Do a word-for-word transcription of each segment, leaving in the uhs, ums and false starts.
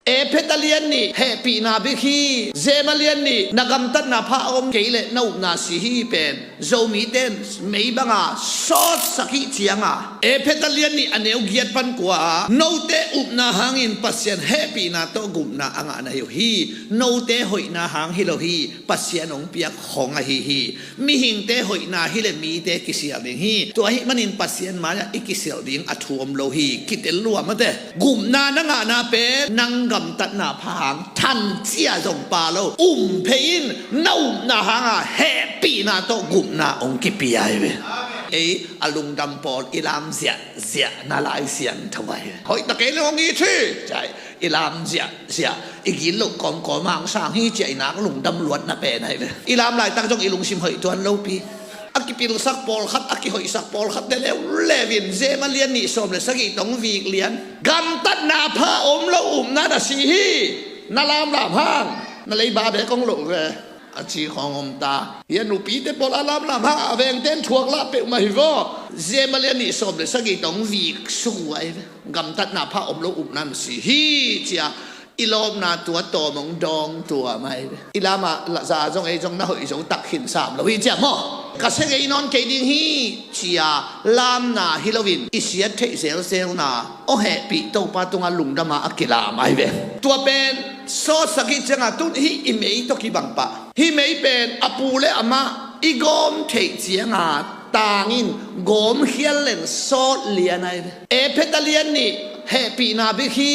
Efesa lian nih hehpihna bik hi. James lian nih na gamtatna pha a om kei leh na upna si hi pen Zomite in mei banga sawtsak ih cianga Efesa lian nih a neu giat pan kua ah note upna hangin Pasian hehpihna tawh gupna a ngah na hi uh hi. Note hoihna hang hi lo hi. Pasian hong piak hong ahi hi. Mihingte hoihna hi le mite kisial ding hi. Tua ahih manin Pasian mai-ah i kisial ding a thu om lo hi. Kitel lua mate. Gupna na ngahna pen nang gamtatna pha hang thancia zong pha lo. Um phei in na upna hanga hehpihna tawh gupna hong kipia hi ve. Ei a lungdam pawl i lam ziahziah na Lai Siangtho ahi ve. Hoih ta kei le hong it hi. Cai i lam ziahziah i gin loh kawmkawm hang sang hi cia i nak lungdam luatna pen ahi ve. I lam laitak zong i lungsim hoih tuan lopi. A kipilsak pawlkhat, a kihoihsak pawlkhat te leuleu in James lian nih sawm le sagih tawh hong vik lian. Gamtatna pha om lo upna na si hi. Na lamlam hang na leiba bek hong loh ve. A ci khawng om ta hi. A nupite pawl a lamlam hang a vengte in thuak lah peuhmah hi vaw. James lian nih sawm le sagih tawh hong vik suk uh ahi ve. Gamtatna pha om lo upna na si hi cia i lawpna tua tawm hong dawng tua mah ahi ve. I lamah za zong ei zong na hoih zo tak khin sam lo hi cia maw? Ka sia ngei nawn kei ding hi cia lamna hi loin i siat theih zelzelna aw hehpih Topa tungah lungdama a kilam ahi ve. Tua pen sawtsak ih cianga tun hih i mei tawh kibang pah. Hih mei pen a pu le amah i gawm theih cianga tangin gawm khial leng sawt lian ahi ve. Efesa lian nih hehpihna bik hi.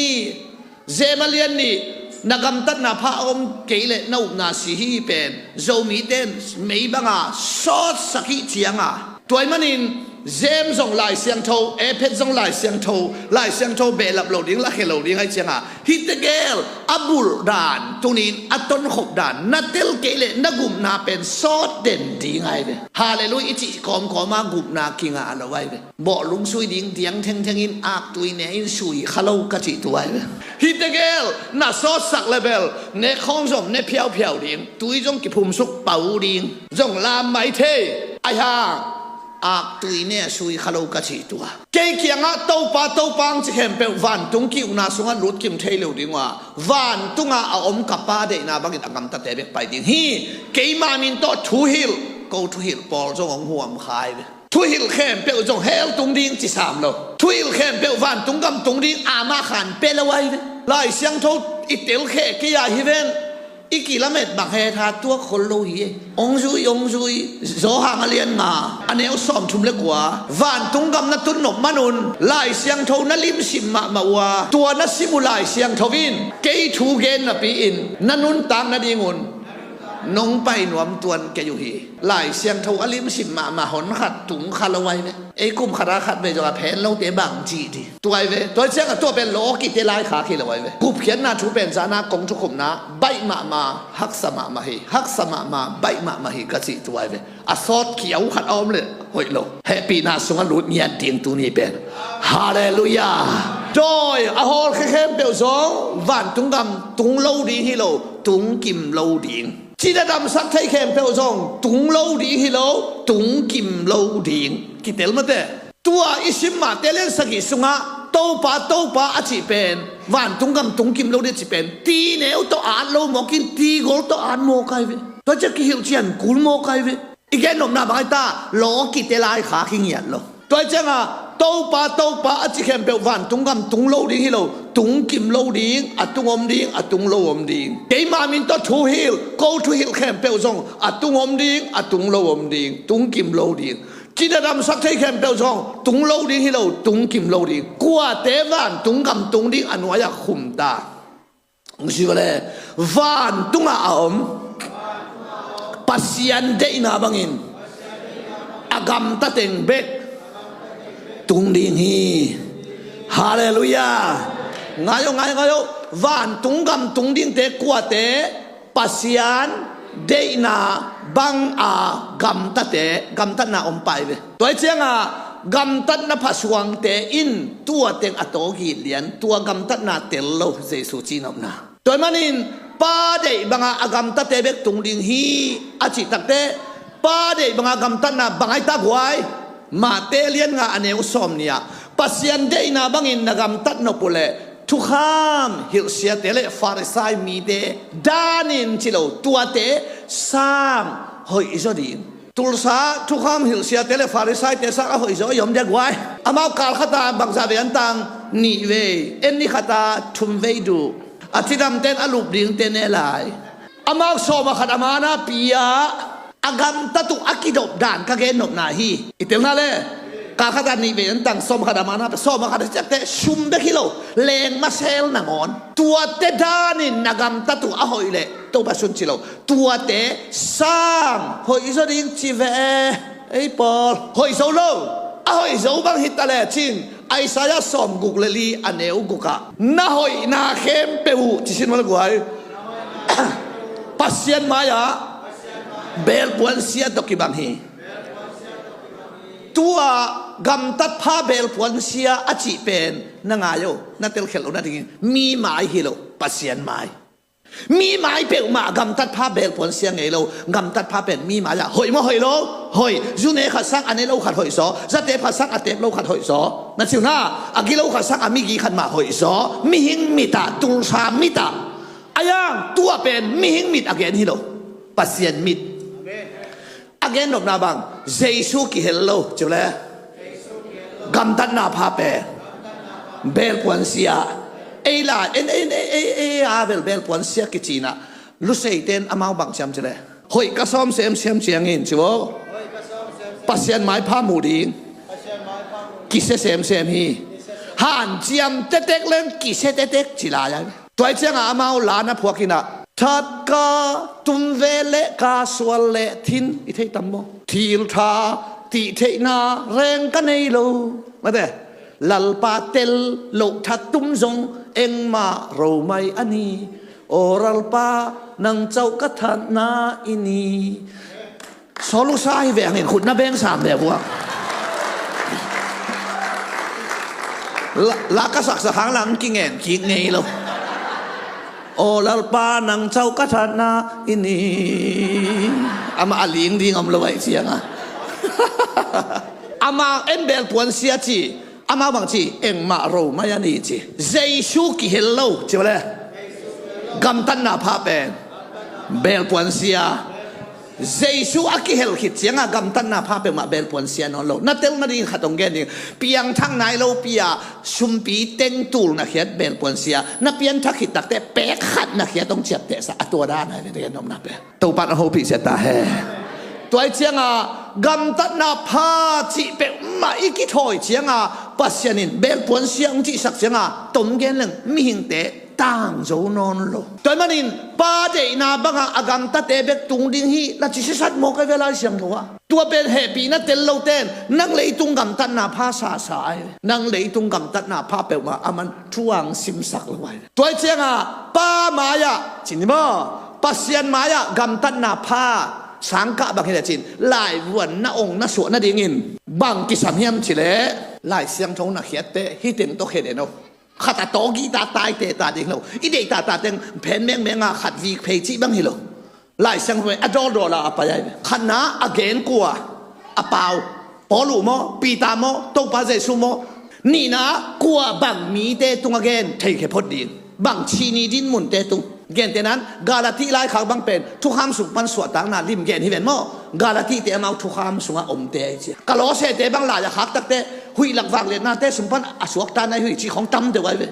James lian nih na gamtatna pha a om kei leh na upna si hi pen Zomite in mei banga sawtsak ih cianga. Tua ahih manin James zong Lai Siangtho, Efesa zong Lai Siangtho, Lai Siangtho behlap lo ding, lakhia lo ding ahih cianga hihte gel a bulh dan tunin a tonkhop dan na tel kei leh na gupna pen sawt den ding ahi ve. Halleluiah i cih kawmkawma gupna kingah lo ahi ve. Bawh lungsui ding diang thengtheng in aktui ne in sui kha lo ka cih tua ahi ve. Hihte gel na sawtsak le bel ne khawng zong ne phiauphiau ding, tui zong kiphumsuk pau ding zong lam mai thei. Ahi hang aktui ne a sui kha lo ka cih tua. Kei kiangah Topa, Topa hong ci khempeuh vantung ki-ukna sungah lut kim thei lo ding uh a, vantungah a om ka Pa deihna bangin a gamtate bek pai ding hi. Keima min tawh thuhilh, ko thuhilh pawl zong hong huam kha hi ve. Thuhilh khempeuh zong hell tung ding ci sam lo. Thuhilh khempeuh vantung gam tung ding ama khan pia lo ahi ve. Lai Siangtho i telkheh kei a hi ven. I kilamet bang hetha tuak khol lo hi e. Hong zui, hong zui. Johan a lian nga a neu sawmthum le kua. Vantung gam na tun nop manun Lai Siangtho na limsim mahmah uh a, tua na sim uh Lai Siangtho in kei thu gen napi-in na nuntak nadingun nong pai nuam tuan kei uh hi. Lai Siangtho a limsim mahmah hon khat tung kha lo ahi ve. Ei kum khata khat vei zong a phen lote bang cih dih. Tua ahi ve. Tua ciangah tua pen lawkite laikhak hi lo ahi ve. Gupkhiatna thu pen zahna kong thukhupna baih mahmah, haksa mahmah hi. Haksa mahmah, baih mahmah hi ka cih tua ahi ve. A sawt khiau khat a om le hoih lo. Hehpihna sungah lut ngiat ding tuni pen. Halleluiah. Dawi a hawlkhia khempeuh zong vantung gam tung lo ding hi lo, tung kim lo ding. Cina damsak thei khempeuh zong tung lo ding hi lo, tung kim lo ding. Kitel mate. Tua i sim mahte lian sagih sungah Topa, Topa a cih pen vantung gam tung kim lo ding a cih pen tineu tawh at lo mawkin tigol tawh at mawk ahi ve. Tua ciah kihilh cian kul mawk ahi ve. I gen nopna bang ahi ta, lawkite laikhak hi ngiat lo. Tua ciangah Topa, Topa a cih khempeuh vantung gam tung lo ding hi lo, tung kim lo ding, a tung om ding, a tung lo om ding. Keima min tawh thuhilh, ko thuhilh khempeuh zong a tung om ding, a tung lo om ding, tung kim lo ding. Cina damsak thei khempeuh zong tung lo ding hi lo, tung kim lo ding. Kuate vantung gam tung ding a nuai-ah khum ta. Hong si vale. Vantungah a om Pasian deihna bangin a gamta teng bek tung ding hi. Halleluiah. Ngai o, ngai, ngai o. Vantung gam tung dingte kuate Pasian deihna banga gamtate, gamtatna om pai ve. Tua hi cianga gamtatna phasuangte in tua teng a tawgit lian, tua gamtatna tel lo Jesu cihnopna. Tua hi manin Pa deih banga a gamtate bek tung ding hi a cih takte, Pa deih banga gamtatna bang ahi ta guai? Mate lian nga a neu sawm nih ah Pasian deihna bangin na gamtat nop uh leh thukham hilhsiate le Farisai mite danin ci lo, tuate sang hoih zaw ding. Tulsa thukham hilhsiate le Farisaite sang a hoih zaw i om dia guai. Amau kal khata bangzah vei an tang? Nih vei. En ni khata thum vei duh. A cidamten a lup dingte ne lai. Amau sawm a khat a mana pia a gamtat uh a kidop dan ka gen nopna hi. I telna le kal khata nih vei an tang, sawm a khat a mana pia, sawm a khat a ciakte sum bek hi lo. Lengma sel nangawn tuate danin na gamtat uh a hoih leh Topa sun ci lo. Tuate sang hoih zaw ding ci ve. Ei pawl, hoih zo lo. A hoih zo bang hi ta le cin, Isaiah sawm guk le li a neu guk ah, na hoihna khempeuh uh ci sin maw le guai. Pasian mai-ah belpuan sia tawh kibang hi. Tua gamtat pha belpuan sia a cih pen na ngai uh, na telkhialh loh nadingin mi mai hi lo, Pasian mai. Mi mai peuhmah gamtat pha belpuan sia ngei lo. Gamtat pha pen mi mai-ah hoih maw hoih lo? Hoih. Zu ne khat sang a ne lo khat hoih zaw. Zate pha sang a tep lo khat hoih zaw. Na cihna a gilo khat sang a migi khat mah hoih zaw. Mihing mit ah, tulsa mit ah. A yang tua pen mihing mit a gen hi lo, Pasian mit. A gen nopna bang, Jesu kihel lo ci uh le gamtatna pha pen belpuan sia. Ei la en ei ei ei ei a bel belpuan sia kicinah luseiten amau bang ciam ci le hoih ka sawm semsem ciangin ci uh. Pasian mai pha muh ding kisia semsem hi. Hanciam tetek leng kisia tetek ci lai a. Tua ciangah amau la na phuak inah thatka tum ve le ka sual le thin i theih tam maw? Thil tha tih theihna reng ka nei lo. Mate, Lalpa tel loh thattum zong engmah ro mai a ni. Aw Lalpa nang cauh ka thatna i ni. Solusa hi ve hangin khut na beng sam ve buak. La, la ka saksak hang lang kingen kik ngei lo. Aw Lalpa nang cauh ka thatna i ni. Amah a ling ding om lo aih cianga amah en belpuan sia ci. Amah bang ci, engmah ro mai a ni ci. Jesu kihel lo ci uh le gamtatna pha pen belpuan sia. Jesu a kihel khit cianga gamtatna pha peuhmah belpuan sia nawn lo. Na telna ding khat hong gen ding. Piangthak nai lo pi-a sumpi teng tul na khiat belpuan sia. Na pianthak khit takte pek khat na khiat hong ciaptehsa a tua dan a gen nopna pen. Topa na hopih sia ta he. Tua cianga gamtatna pha cih peuhmah i kithawi cianga Pasian in belpuan sia hong cihsak cianga tom gen leng mihingte tang zo nawn lo. Tua manin pa deihna banga a gamtate bek tung ding hi na ci sisat maw kai ve Lai Siangtho ah. Tua pen hehpihna tel loten nang leitung gamtatna pha sasa ai ve. Nang leitung gamtatna pha peuhmah a man thuang simsak lo ai ve. Tua cianga pa mai-ah cin hi maw? Pasian mai-ah gamtatna pha sangkah bang hi le cin laivuan na ong na suah nadingin bang kisam hiam ci le Lai Siangtho na khiatte hih teng tawh khen en aw. Khat a tawgih ta taite ta ding lo. I deih ta ta teng phen mengmenga khat vik phei cih bang hi lo. Lai Siangtho a dawldawla a pai ai. Khatna a gen kua a pau. Paul uh maw, Peter maw, Topa Jesu maw? Nihna kua bang mite tung a gen theikhia phot ding. Bang chini din munte tung. Gentehnan Galati laikhak bang pen thukham sung pan suahtakna lim gen hi ven maw? Galatite amau thukham sungah omte ai cia. Kalosete bang lai a khak takte huih lak vangliatnate sung pan a suakta nai huih cih khong tam deuh ai ve.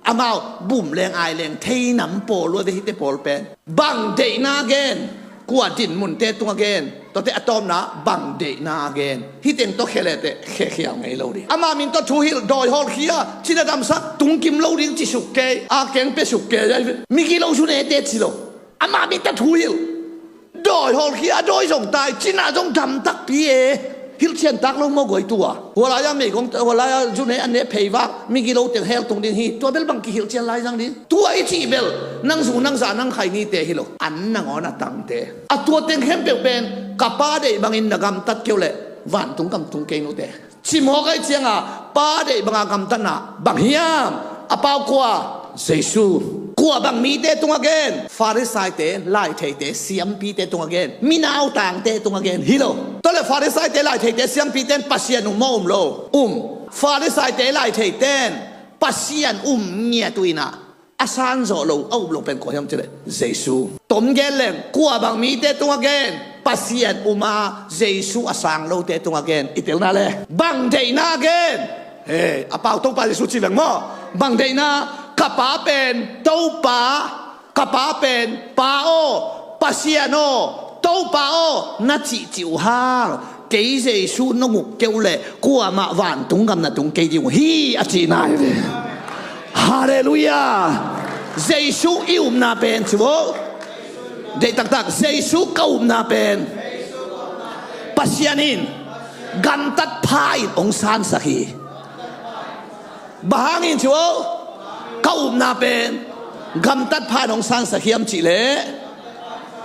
Amau bum leng ai leng thei nam pawl lua ve hite pawl pen. Bang deihna gen, kua din munte tung a gen, tuate a tawpna bang deihna a gen. Hih teng tawh khia leteh khekhial ngei lo ding. Ama min tawh thuhilh dawi hawlkhia cina damsak tungkim lo ding ci suk kei a keng pia suk kei ai ve. Migi lo sunete ci lo. Ama min tawh thuhilh dawi hawlkhia a dawi zong tai cina zong dam takpi e. Hilhcian tak lo maw guai tua? Hualai-a meigong, hualai-a zune an ne phei vak migi lo teng hel tung ding hi. Tua bel bang kihilhcian lai zang ding. Tua i cih bel nang zu nang za nang khai nite hi lo. An nangawn a tangte a tua teng khempeuh pen ka pa deih bangin na gamtat keu leh vantung kam tung kei nute. Cimawk ai cianga pa deih banga gamtatna bang hiam? A pau kua? Jesu. Kua bang mite tung a gen? Farisaite, laitheite, siampite tung a gen. Minautangte tung a gen hi lo. Tuale Farisaite, laitheite, siampite in Pasian um maw um lo? Um. Farisaite, laitheite in Pasian um ngiat uh inah a san zawh lo, a up lo pen kua hiam cileh Jesu. Tom gen leng, kua bang mite tungah gen? Pasian um a Jesu a sang lote tungah gen. I telna le bang deihna gen? He, a pau Topa Jesu ci veng maw. Bang deihna? Ka Pa pen Topa, ka Pa pen Pa aw, Pasian aw, Topa aw na cihcih uh hang, kei Jesu nong uk kei uh leh kuamah vantung gam na tung kei ding uh hi, a cihna hi ve. Halleluiah. Jesu i upna pen ci vo. Deih taktak, Jesu ka upna pen. Pasian in gamtat pha in hong sansak hi. Bang hangin ci vo? Ka upna pen gamtat pha in hong sansak hiam cihleh,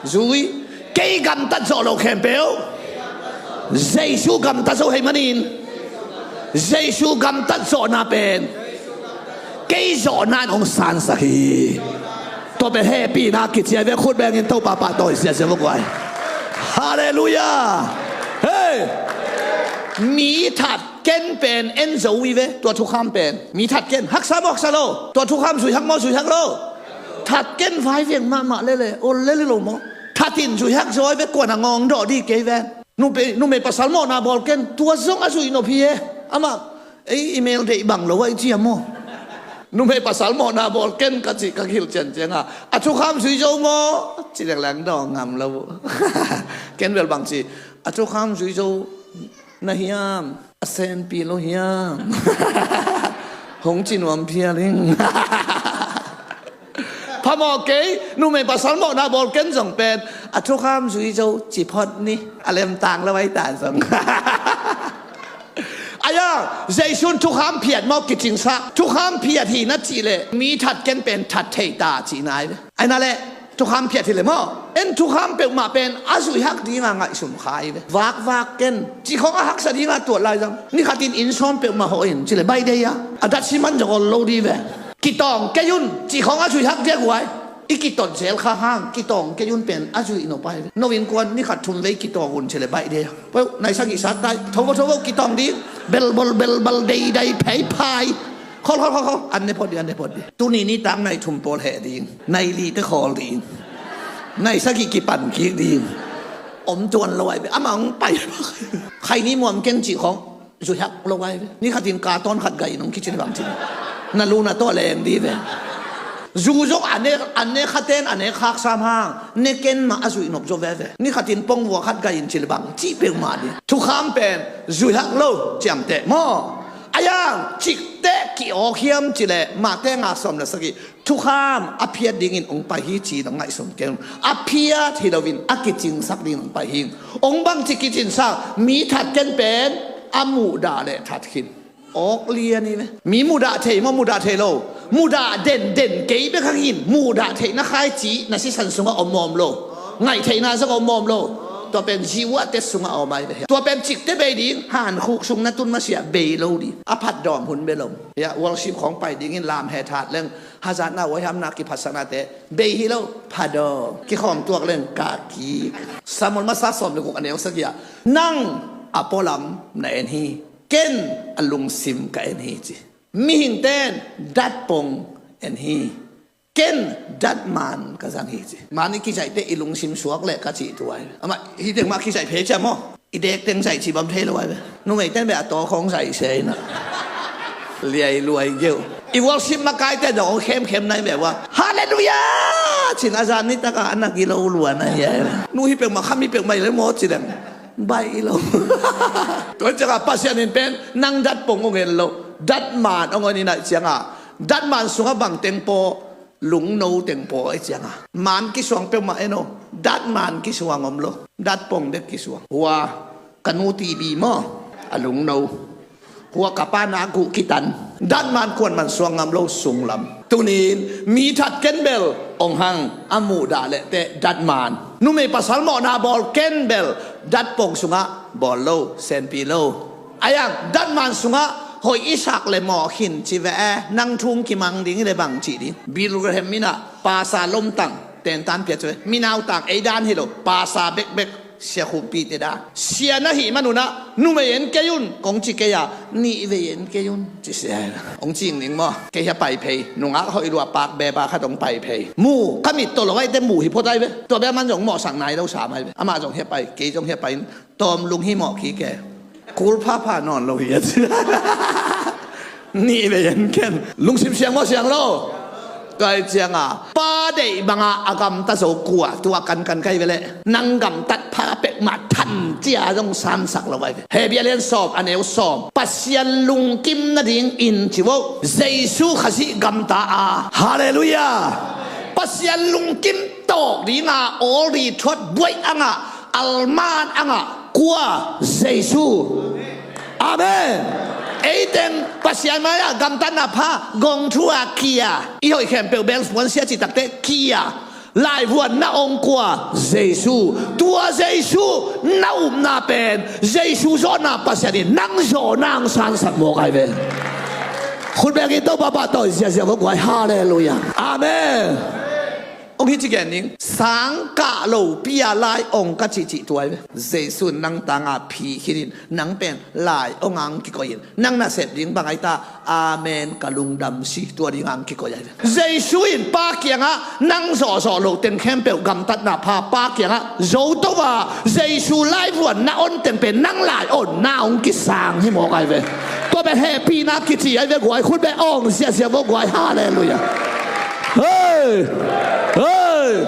zui, kei gamtat zawh lo khempeuh Jesu gamtat zo hei manin, Jesu gamtat zawhna pen kei zawhna in hong sansak hi. Tua pen hehpihna kici a ve. Khut bengin Topa pahtawi siasia vok uai. Halleluiah. Hei, mi that ken pen en zo i ve. Tua thukham pen mi that ken haksa maw, haksa lo? Tua thukham zui hak maw, zui hak lo? That ken vai veng mahmah lele, ol lele lo maw? That in zui hak zaw i ve. Kuan a ngawng dawh di kei ven. Numei, numei pasal mawhna bawl ken, tua zong a zuih nop hi e. Amah ei email deih bang lo a i cia maw? Numei pasal mawhna bawl ken ka cih ka gil ciancianga, a thukham zui zo maw? Ci lengleng dawng ngam lo. Ken bel bang ci, a thukham zui zo na hiam? A senpi lo hiam? Hong ci nuam phial ing. Phamawh kei, numei pasal mawhna bawl ken zong pen a thukham zui zo ci phot ni. A lemtang lo ai ta zong. Aya, Jesu'n thukham phiat maw, kicingsak? Thukham phiat hi na cihleh mi that ken pen that thei ta cihna ai ve. Aina le thukham phiat hileh maw, en thukham peuhmah pen a zuih hak dinga ngaihsun kha i ve. Vakvak ken, cihkhawng a haksa dinga tuat lai zang. Nikhatin inn sawm peuhmah hawh in cileh baih dei a, a datsi man zong ol lo di ve. Kitawng kei un, cihkhawng a zuih hak diak uai. I kitot zel kha hang, kitawng kei un pen a zuih nop ai ve. No innkuan nikhat thum vei kitawng un cileh baih dei a. Peuh, nai sagih sat dai, tho vo, tho vo, kitawng ding. Belbol, belbal, deidai, phaiphai. Khol, khol, khol, khol. An ne phot ding, an ne phot ding. Tuni nitak nai thum pawl heh ding. Nai li te khawl ding. Nai sagih kipan kik ding. Om tuan lo ai ve. Amah hong pai. Khaini muam keng cih khawng zuih hak lo ai ve. Nikhatin ka tawn khat gai in hong kici le bang ci. Na lu na tawh leng di ve. Zu zong a nek, a nek khaten a nek khak sam hang, ne ken mah a zuih nop zaw veve. Nikhatin pongvua khat gai in ci le bang ci peuhmah di. Thukham pen zuih hak lo ciamteh maw? A yang cikteh ki-awk hiam cileh Matthai nga sawm le sagih, thukham a phiat dingin hong pai hi ci-in hong ngaihsun kei un. A phiat hi loin a kicingsak dingin hong pai hi. Hong bangci kicingsak? Mi that ken pen a muhdah le that khin. Awk lian hi ve. Mi muhdah thei maw, muhdah thei lo? Muhdah den den kei bek hangin muhdah theihna khaici na sisan sungah om mawm lo. Ngaih theihna zong om mawm lo. Tua pen ziuah tet sungah a om ai ve. Tua pen cikte bei ding, hankhuk sung na tun masiah bei lo ding. A phatdawm hun bel om. Hiah worship khawng pai dingin lam he that leng hazatna, huaihamna, kiphatsaknate bei hi lo, phadawm. Kikhawm tuak leng kaki. Samuel masa sawm le guk a neu sagih ah, nang a pualam na en hi. Ken a lungsim ka en hi ci. Mihingten datpong en hi. Ken datman ka zang hi ci. Man i kizaihte i lungsim suak leh ka cih tuai. Amah hih teng mah kizaih phei cia maw? I dek teng zaih ci bam thei lo ai ve. Numeiten beh a taw khawng zaih se ina. Liai luai geuh. I worship makaite dong khemkhem nai beh ua, Halleluiah! Cin a zan ni taka a nak i lo luan ahi ai ve. Nu hi peuhmah, kham hi peuhmah i le maw ci deng. Baih i lo. Tua ciangah Pasian in pen nang datpong ong en lo, datman ong en i naih ciangah, datman sungah bang teng paw, lungno teng paw i ciangah, man kisuang peuhmah en o, datman kisuang om lo, datpong dek kisuang. Hua ka nu tibi maw, a lungno. Hua ka pa nak guh kitan. Datman kuanman suang ngam lo sunglam. Tunin mi that ken bel ong hang, a muhdah lehteh datman. Numei pasal mawhna bawl ken bel datpong sungah bawl lo, senpi lo. A yang datman sungah hoih i sak le mawh khin ci ve e, nang thung kimang ding i le bang cih ding. Billy Graham minah pasa lomtang tentan pia ci ve. Minautang ei dan hi lo, pasa bekbek. Sia Khup Pi te dan, sia na hih manun ah numei en kei un kong ci kei a, nih vei en kei un ci sia. Hong cing ning maw? Kei hia pai phei, nungak hoih lua pak beba khat hong pai phei. Mu ka mit tawh lo ai te mu hi phot ai ve. Tua bia man zong mawhsak nai lo sam ai ve. Amah zong hia pai, kei zong hia pai in, tawm lung hi mawh kik e. Kul phapha nawn lo hi a ci. Nih vei en ken. Lungsim siang maw siang lo? Tua hi cianga pa deih banga a gamta zo kua, tua kankan kai ve leh, nang gamtat pha pek mah than cia zong sansak lo ai ve. Hebru a lian sawm a neu sawm, Pasian lungkim nadingin ci vo, Jesu Khazih gamta a. Halleluiah. Pasian lungkim tawk dinga awl ri thuat buaih angah, alman angah kua? Jesu. Amen. Eiteng Pasian mai-ah gamtatna pha, gong thu a kia, i hoih khempeuh bel puansia cih takte kia, laivuan na ong kua? Jesu. Tua Jesu na upna pen, Jesu zawhna Pasian in nang zawhna hong sansak mawk ai ve. Khut bengin Topa pahtawi ziazia vok guai. Halleluiah. Amen. Ong hi ci gen ning, sangkah lopi a lai ong ka cihcih tuai ve. Jesu in nang tanga phi khinin, nang pen lai ong ang kikoihin, nang nasep ding bang ai ta, amen, ka lungdam si, tua ding ang kikoi ai ve. Jesu in Pa kiangah nang zawhzawh loh teng khempeuh gamtatna pha Pa kiangah zo to a, Jesu laivuan na on teng pen nang lai onna hong kisang hi mawk ai ve. Tua pen hehpihna kici ai ve guai, khut beh awng ziazia vok guai. Halleluiah. Hei! Hei!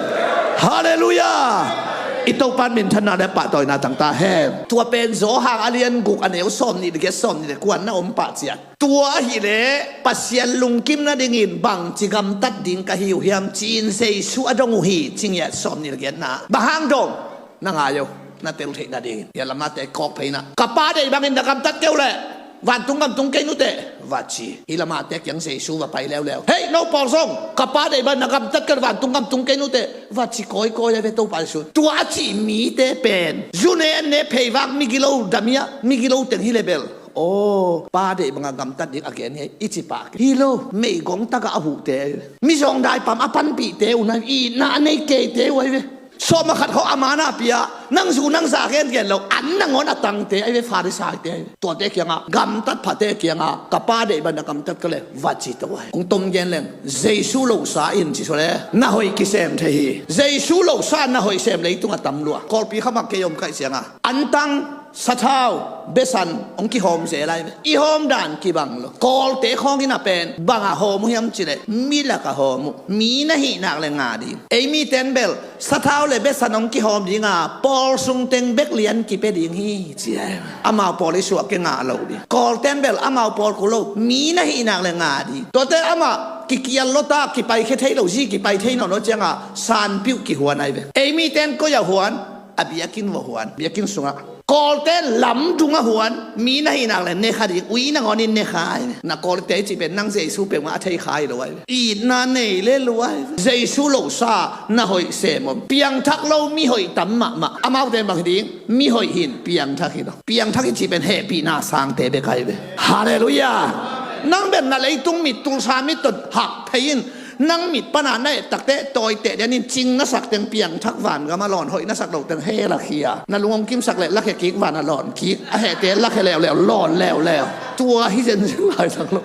Halleluiah! I Topan minthanna le pahtawina tangta hen. Tua pen Zawhang a lian guk a neu sawm nih le giat, sawm nih le kuana om pah ciat. Tua ahileh Pasian lungkim nadingin bangci gamtat ding ka hi uh hiam ci-in Jesu a dong uh hi, ci ngiat, sawm nih le giatna. Bang hang dong? Na ngai uh, na tel theih nadingin. Hia lamate kawk pheina, ka Pa deih bangin na gamtat kei uh leh vantung gam tung kei nute, va ci. Hih lamate kiang Jesu va pai leuleu. Hei, no pawl zong, ka Pa deih bangin na gamtat kei uh leh vantung gam tung kei nute, va ci kawikawi a ve Topa Jesu. Tua a cih mite pen zune an ne pheivak migilo damia, migilo teng hi le bel, aw, Pa deih banga gamtat ding a gen hi, i ci pah kei. Hi lo, meigong takah a huhte, mizawng daipam a panpihte uh na, itna a nei keite uh ai ve. Sawm a khat khawh a mana pia, nang zu nang za gengen lo, an nangawn a tangte ai ve, Farisaite ai ve. Tuate kiangah, gamtat phate kiangah, ka Pa deih bangin na gamtat kei uh leh va ci to ai. Kong tom gen leng, Jesu losa in ci sua le, na hoih kisem thei hi. Jesu losa na hoih sem leitung a tam lua. Kawlpi khamak kei om kaih ciangah, antang, sathau, besan hong kihawm zel ai ve. I hawm dan kibang lo. Kawlte khawngin a pen bangah hawm uh hiam cileh, mi lakah hawm uh. Mi na hih nak le nga ding. Ei miten bel sathau le besan hong kihawm dinga pawl sung teng bek lian kipia ding hi ci ai. Amau pawl i suah kei ngah lo ding. Kawlten bel amau pawl kul lo, mi na hih nak le nga ding. Tuate amah kikial lota, kipaikhia thei lo, zi kipai thei nawn lo ciangah sanpiuh kihuan ai ve. Ei miten koi-ah huan? A biakinn va huan, biakinn sungah. Kawlte lamdung a huan, mi na hih nak le ne kha ding, ui nangawnin ne kha ai ve. Na kawlte cih pen nang Jesu peuhmah a thei kha hi lo ai ve. Itna nei le lua ai ve. Jesu losa na hoih sem om. Piangthak lo mi hoih tam mahmah. Amaute bang hi ding? Mi hoih hin, piangthak hi lo. Piangthak hi cih pen hehpihna sangte bek ai ve. Halleluiah. Nang pen na leitung mit, tulsa mit tawh hak phei in, nang mit pana na et takte tawiteh dianin cing na sak teng piangthak, vangam a lawn, hoih na sak loh teng hell a khia. Na lung hong kimsak leh lakhia kik, van a lawn kik, a hehte lakhia leuleu, lawn leuleu. Tua hi zenzen lai sak lo.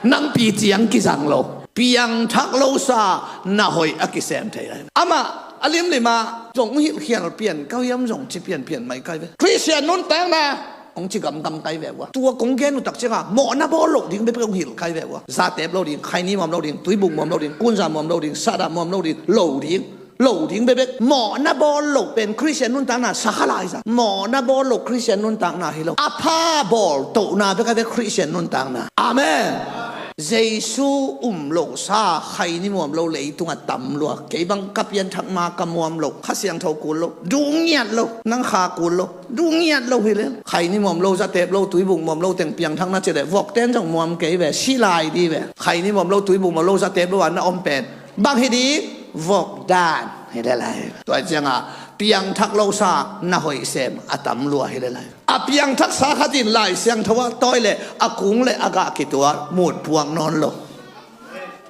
Nang pi ciang kizang lo. Piangthak losa na hoih a kisem thei lai. Amah a limlima zong hilhkhial pian ka hiam zong ci pianpian mai kai ve. Khristian nuntakna hong ci gamgam kai ve ua. Tua kong gen uh tak cianga mawhna bawl loh ding bekbek hong hilh kai ve ua. Zatep lo ding, khaini muam lo ding, tuibuk muam lo ding, kunza muam lo ding, sada muam lo ding, lo ding, lo ding bekbek. Mawhna bawl loh pen Khristian nuntakna sakha lai zang. Mawhna bawl loh Khristian nuntakna hi lo. A pha bawl tohna bek a ve Khristian nuntakna. Amen. Jesu um lohsa khaini muam lo leitung a tam lua. Kei bang ka pianthak ma ka muam lo, Kha Siangtho kul lo, duh ngiat lo, nang kha kul lo, duh ngiat lo hi le. Khaini muam lo, zatep lo, tuibuk muam lo teng piangthak na ci le, vokten zong muam kei ve, si lai di ve. Khaini muam lo, tuibuk muam lo, zatep lo a na om pen bang hi ding? Vok dan hi le lai. Tua cianga piangthak losa na hoih sem a tam lua hi le lai. A piangthaksa khat in Lai Siangtho ah tawi le a kung le a gah kituak, mut puak nawn lo.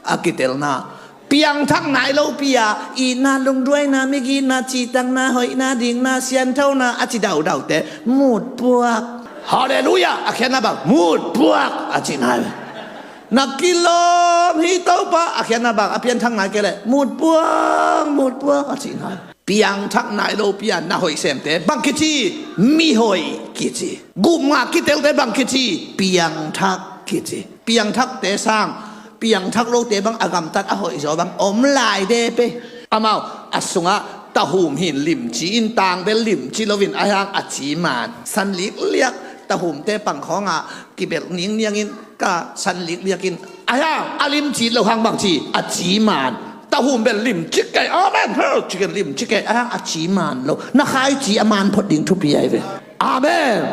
A kitelna, Piangthak nai lopi a, itna, lungduaina, migitna, cihtakna, hoihna, dikna, sianthona a ci daudaute mutpuak. Halleluiah. A khiatna bang? Mutpuak a ci nai. Na kilawm hi Topa. A khiatna bang? A pianthak nai kei leh mutpuak, mutpuak a ci nai. Piangthak nai lopi a na hoih semte bang kici? Mihoih kici. Gupngak kitelte bang kici? Piangthak kici. Piangthakte sang piangthak lote bang a gamtat a hoihzaw bang om lai de pe. Amau a sungah tahum hin limci in, tangbel limci loin, a hiang a ci man, san likliak, tahumte pang khawngah kibelh ningniangin, ka san likliakin, a hiang a limci lo hang bang ci? A ci man. Tahum bel limci kei. Amen. Hell, ciken limci kei. A hiang a ci man lo. Na khaici a man phot ding thupi ai ve. Amen.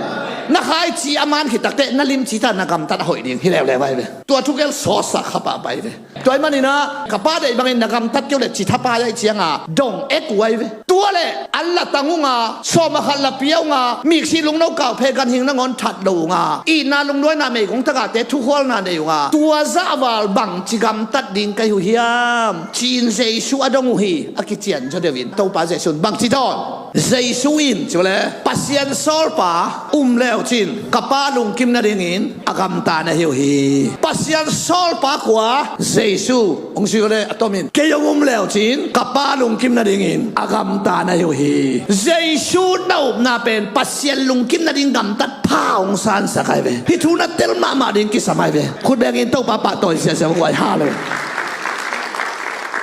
Na khaici a man khit takteh na limci ta, na gamtat a hoih ding hi leuleu ai ve. Tua thukel sawtsak kha pahpah ai ve. Tua ahih maninah ka pa deih bangin na gamtat kei uh leh ci thapai ai cianga dong ek uh ai ve. Tua leh an la tang unga, sawm a khat la pia unga, miksi lungno kau phe ganhing nangawn that lo unga, itna, lungduaina, meigong tagahte thukhualna nei unga, tua zahval bangci gamtat ding ka hi uh hiam? Ci-in Jesu a dong uh hi. A kician zaw deuhin Topa Jesu in bangci dawn? Jesu in, ci uh leh, Pasian sawlpa um leucin ka Pa lungkim nadingin a gamta na hi uh hi. Pasian sawlpa kua? Jesu. Hong sui uh leh a tomin, kei hong um leucin ka Pa lungkim nadingin a gamta na hi uh hi. Jesu na upna pen Pasian lungkim nading gamtat pha hong sansak ai ve. Hih thu na tel mahmah ding kisam ai ve. Khut bengin Topa pahtawi siasia hong guai. Halleluiah.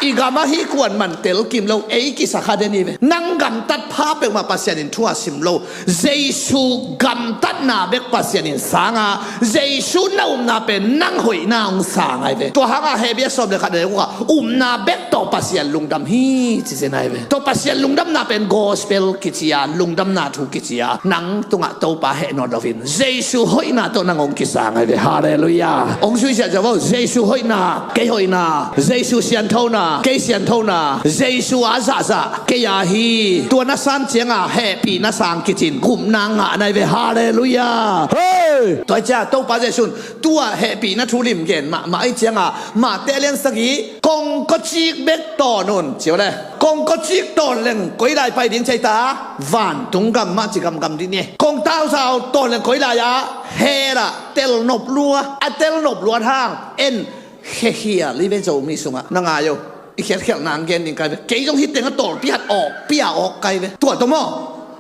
I gam ahi kuan man tel kim lo, ei kisa kha den hi ve. Nang gamtat pha peuhmah Pasian in thu a sim lo. Jesu gamtatna bek Pasian in sanga, Jesu na upna pen nang hoihna hong sang ai ve. Tua hanga Hebru sawm le khat le guk a, upna bek tawh Pasian lungdam hi ci zen ai ve. Tua Pasian lungdamna pen gospel kici a, lungdamna thu kici a, nang tungah Topa heh nawn loin Jesu hoihna tawh nang hong kisang ai ve. Halleluiah. Hong sui siasia vo, Jesu hoihna, kei hoihna, Jesu sianthona, kei sianthona, Jesu a zahzah kei a hi. Tua na san cianga hehpihna sang kicin gupna ngah nai ve. Halleluiah. Hei! Tua hi cia Topa Jesu in tua hehpihna thu lim gen mahmah ahi cianga, Mate lian sagih, kongkawcik bek tawn un, ci uh leh. Kongkawcik tawn leng koi lai pai ding ci ai ta? Vantung gam mah ci gamgam ding ni. Kongtausau tawn leng koi lai ah? Hell ah tel nop lua. A tel nop luat hang en khekhial hi ve. Zomi sungah na ngai o, i khiatkhialhna hong gen ding kai ve. Kei zong hih teng a tawlpi hat awk, pia awk kai ve. Tua tawh maw?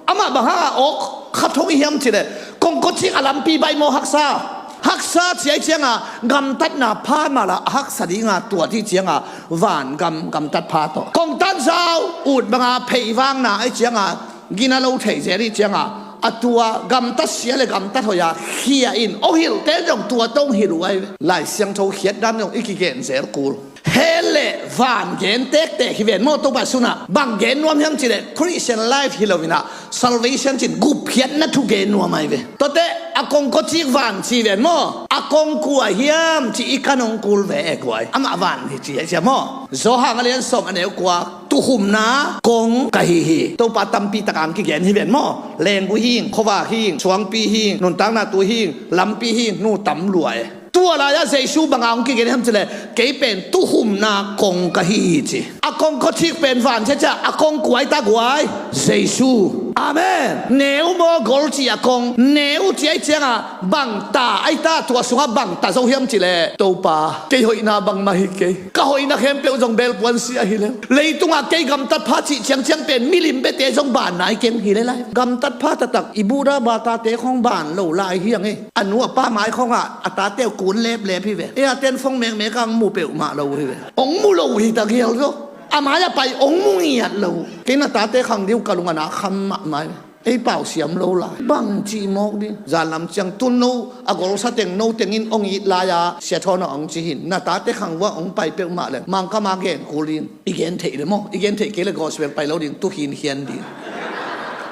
Amah bang hanga awk kha thong i hiam ci leh, kongkawcik a lampi baih maw haksa? Haksa ci ai cianga gamtatna pha mah la a haksa dinga tua ti cianga vangam gamtat pha tawh. Kongtansau ut banga pheivangna ai cianga gina lo thei zel i cianga a tua gamtat sia le gamtat hoih a khia in hong hilhte zong tua tawh hong hilh uh ai ve. Lai Siangtho khiat dan zong i kigen zel kul. Hell le van gen tektek hi ven maw, Topa sunah. Bang gen nuam hiam ci leh Christian life hi loinah salvation cin gupkhiatna thu gen nuam ai ve. Tuate a kongkawcik van ci ven maw, a kong kua hiam ci i kan hong kul ve e guai. Amah van hi ci ai cia maw. Johan a lian sawm a neu kua, tuhumna kong ka hi hi. Topa tampi taka hong kigen hi ven maw. Lenggu hing, khuavak hing, suangpi hing, nuntakna tu hing, lampi hing, nu tam lua e. Tua lai-ah Jesu banga hong kigen hiam ci leh, kei pen tuhumna kong ka hi hi ci. A kongkawcik pen van cia cia, a kong kua ai ta guai? Jesu. Amen. Neu maw gol ci a kong? Neu ci ai cianga bang ta ai ta, tua sungah bang ta zo hiam ci leh, Topa, kei hoihna bangmah hi kei. Ka hoihna khempeuh zong belpuan sia hi lel. Leitungah kei gamtat pha cih ciangciang pen milim bete zong ban nai keng hi lel ai. Gamtat pha taktak i buda batate khong ban lo lai hi ang e. A nu a pa mai khongah a tate uh kun leplep hi ve. E a ten phone mekmek a hong mu peuhmah lo hi ve. Hong mu lo hi ta gial zo. A mai a pai hong mu ngiat lo. Kei na tate khang ding uh ka lung a na kham mahmah hi ve. Ei pau siam lo lai. Bang cih mawk ding. Zanlam ciang tun no a golsa teng no tengin hong it lai-a Sia Thawn a hong ci hin. Na tate khang vuah hong pai peuhmah leng Mangkam a gen kul in. I gen theih le maw? I gen theih kei le gospel pai lo ding, tu khinkhian ding.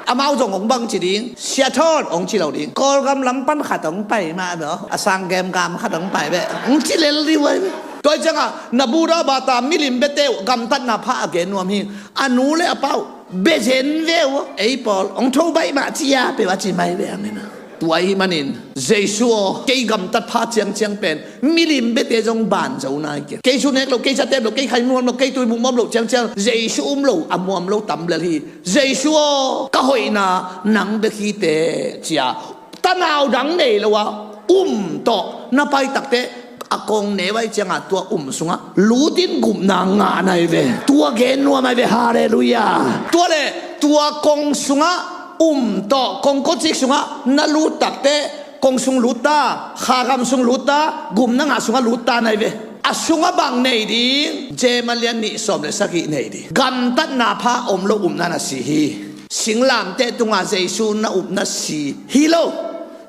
Amau zong hong bang ci ding, Sia Thawn hong ci lo ding. Kawlgam lam pan khat hong pai mah beh, a sang gemgam khat hong pai beh, hong ci lel ding uh ai. Tua hi ciangah na buda bata milim bete uh gamtatna pha a gen nuam hi. A nu le a pa uh bezen ve uh. Ei pawl hong tho baih mah ci a peuh a ci mai ve hang hi na. Tua ahih manin Jesu aw, kei gamtat pha ciangciang pen milim biate zong ban zo nai kei. Kei su nek lo, kei sa tep lo, kei khai muam lo, kei tui muam lo ciangciang Jesu um lo a muam lo tam lel hi. Jesu aw, ka hoihna nang bek hi teh, ci-a tanau dang nei lo a um tawh na pai takteh a kong neu ahih ciangah tua um sungah lutin gupna ngah nai ve. Tua gen nuam ai ve. Halleluiah. Tua le tua kong sungah um tawh kongkocik sungah na lut takteh kong sung lut ta, khagam sung lut ta, gupna ngah sungah lut ta nai ve. A sungah bang nei ding? Jeim a lian nih sawm le sagih nei ding. Gamtatna pha om lo upna na si hi. Singlamteh tungah Jesu na upna si hi lo.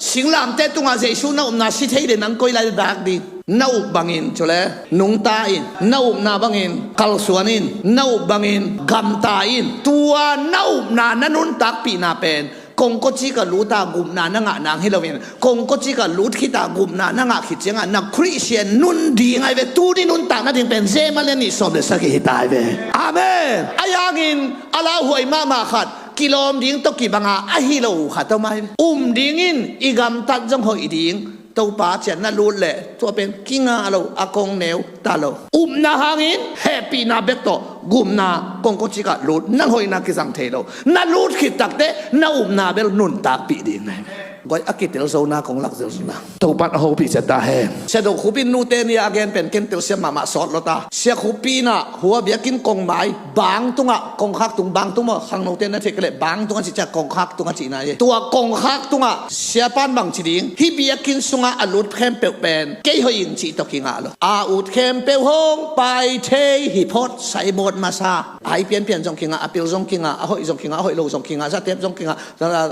Singlamteh tungah Jesu na upna si thei le nang koi lai dak ding? Na up bangin cule nungta in, na upna bangin kalsuan in, na up bangin gamta in. Tua na upna na nuntakpihna pen kongkocik ah lut a gupna na ngah nang hi loin, kongkocik ah lut khit a gupna na ngah khit ciangah na Khristian nun ding ai ve. Tuni nuntak nading pen Jeim a lian nih sawm le sagih hi ta ai ve. Amen. Ahi hangin a lauhuai mahmah khat kilawm ding tawh kibanga ahi lo khat om ai ve. Um dingin i gamtat zong hoih ding. Topa ciang na lut leh tua pen kingah lo, a kong neu ta lo. Upna hangin hehpihna bek tawh gupna kongkocik ah lut, na hoihna kizang thei lo. Na lut khit takteh na upna bel nuntakpih ding nai. Guai, a kitel zona kong lak zelzona Topan a hopih ciat ta hen. Sia Do Khup in nute ni a gen pen ken telsiam mahmah sawt lo ta. Sia Khup in ah hua biakinn kongmai bang tungah, kongkhak tung, bang tung maw, khangnote na theih kei leh bang tungah cih ciang kongkhak tungah cihna hi. Tua kongkhak tungah siapan bang ci ding? Hih biakinn sungah a lut khempeuh pen kei hoih ing cih tawh kingah lo. A ut khempeuh hong pai thei hi phot, saibawt masa. Ai pianpian zong kingah, a pil zong kingah, a hoih zong kingah, a hoih lo zong kingah, zatep zong kingah,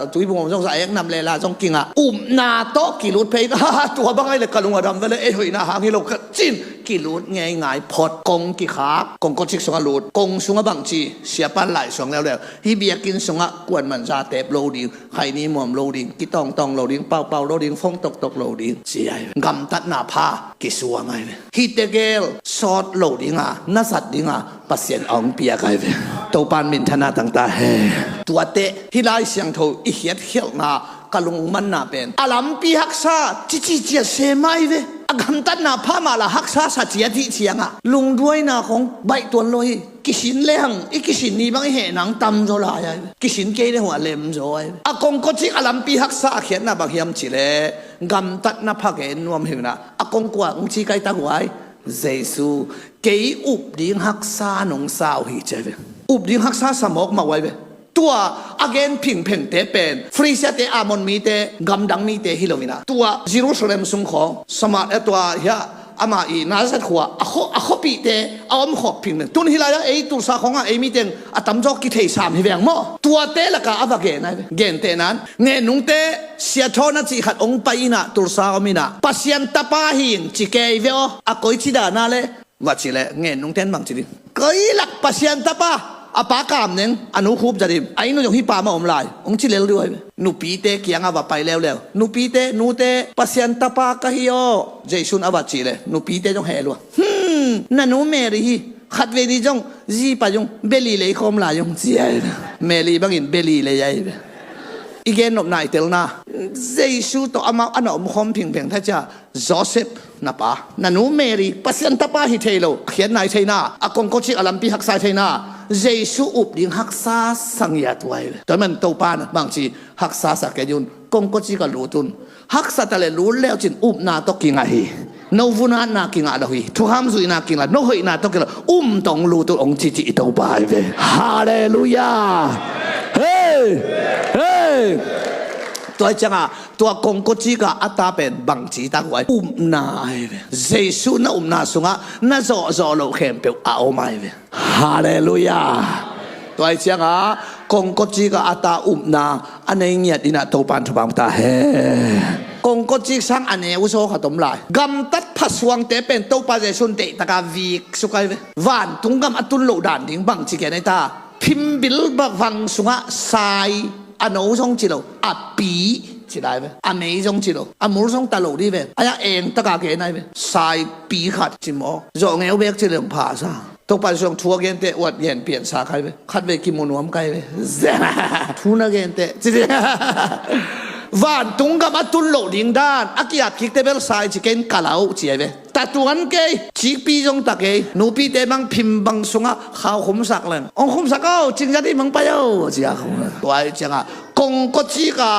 tuibung om zong, za ek nam lela zong kingah. Upna tawh kilut phei in, tua bang ai le ka lung a dam ve le, ei hoihna hang hi lo ka cin. Kilut ngeingai phot, kong kikhak, kongkocik sungah lut, kong sungah bangci, siapan lai suang leuleu. Hih biakinn sungah kuaman zatep lo ding, khaini muam lo ding, kitawngtawng lo ding, paupau lo ding, phone toktok lo ding, ci ai ve. Gamtatna pha kisuang ai ve. Hih tegel sawt lo dinga, na zat dinga Pasian a hong piak ai ve. Topan minthanna tang ta hen. Tuate hih Lai Siangtho i khiatkhialhna ka lungmanna pen a lampi haksa cici ciat se mai ve. A gamtatna pha mah la haksa sa ciat hih ciangah lungduaina khong baih tuan lo hi. Kisin lehang i kisin ni bang i heh nang tamzaw lai ai ve. Kisin kei le hua lemzaw ai ve. A kongkocik a lampi haksa a khiatna bang hiam cih leh gamtatna pha gen nuam hi unah, a kongkua hong ci kai ta guai. Jesu, kei up ding haksa nong sa uh hi ci ai ve. Up ding haksa sa mawkmawh uh ai ve. Tua a gen phingphengte pen Philistine-te, Ammon mite, gamdang mite hi lo inah, tua Jerusalem sung khawng, Samaria, tua hiah amah i Nazareth khua a khuapihte a omkhawm phingpheng. Tun hih lai-ah ei Tulsa khawngah ei miteng a tamzaw kitheisam hi veng maw? Tuate lakah a va gen ai ve. Gentehnan, Ngennungte siathawna cih khat hong pai inah, Tulsa om inah, Pasian Tapa hi ing ci kei ve aw. A koici dana le? Va ci leh Ngennungte in bang ci ding? Koi lak Pasian Tapa, a pa Kamneng, a nu Khupzadim, a inn uh zong hih pa mah om lai, hong ci lel ding uh ai ve. Nupite kiangah va pai leuleu. Nupite, nute, Pasian Tapa ka hi aw, Jesu in a va cih leh nupite zong heh lua. Hmm, na nu Mary hi. Khatvei ni zong zipa zong beli lei khawm lai zong ci ai ve. Mary bangin beli lei ai ve. I gen nopna i telna, Jesu tawh amau a na omkhawm phingpheng thei cia. Joseph na pa, na nu Mary, Pasian Tapa hi thei lo, a khiatna hi theina, a kongkocik a lampi haksa hi theina, Jesu up ding haksa sa ngiat uh ai ve. Tua man Topa in bangci haksa sa kei un, kongkocik a lut un. Haksa ta le lut leucin upna tawh kingah hi. No vunatna kingah lo hi. Thukham zuihna kingah lo, no hoihna tawh kingah lo. Um tawh lut un hong cici i Topa ai ve. Halleluiah. Hei! Hei! Tua hi ciangah tua kongkocik ah a ta pen bangci tak uh ai? Upna ai ve. Jesu na upna sungah na zawhzawh loh khempeuh a om ai ve. Halleluiah. Tua hi ciangah kongkocik ah a ta upna a nei ngiat inah Topan thupha ta hen. Kongkocik sang a neu zaw khat om lai. Gamtat phasuangte pen Topa Jesu in deihtaka vik suk ai ve. Vantung gam a tun loh dan ding bangci gen ai ta? Phimbil bak vang sungah sai, a no zong ci lo, a pi ci lai ve. A mei zong ci lo, a mul zong ta lo dih ve. Ai-ah eng taka gen ai ve. Saipi khat ci maw? Zawh ngeu bek ci leng pha sa. Topa Jesu thu a gente uat gen piansa kai ve. Khatvei kimu nuam kai ve. Thu na gente ci. Vantung gam a tun loh ding dan a ki-at kikte bel sai ci kei in ka lau ci ahi ve. Tatuan kei, cikpi zong ta kei, nupite bang phim bang sungah khau khumsak leng, ong khumsak o, cingzat i mang pai o, a ci a khum. Tua ahi ciangah kongkawcik a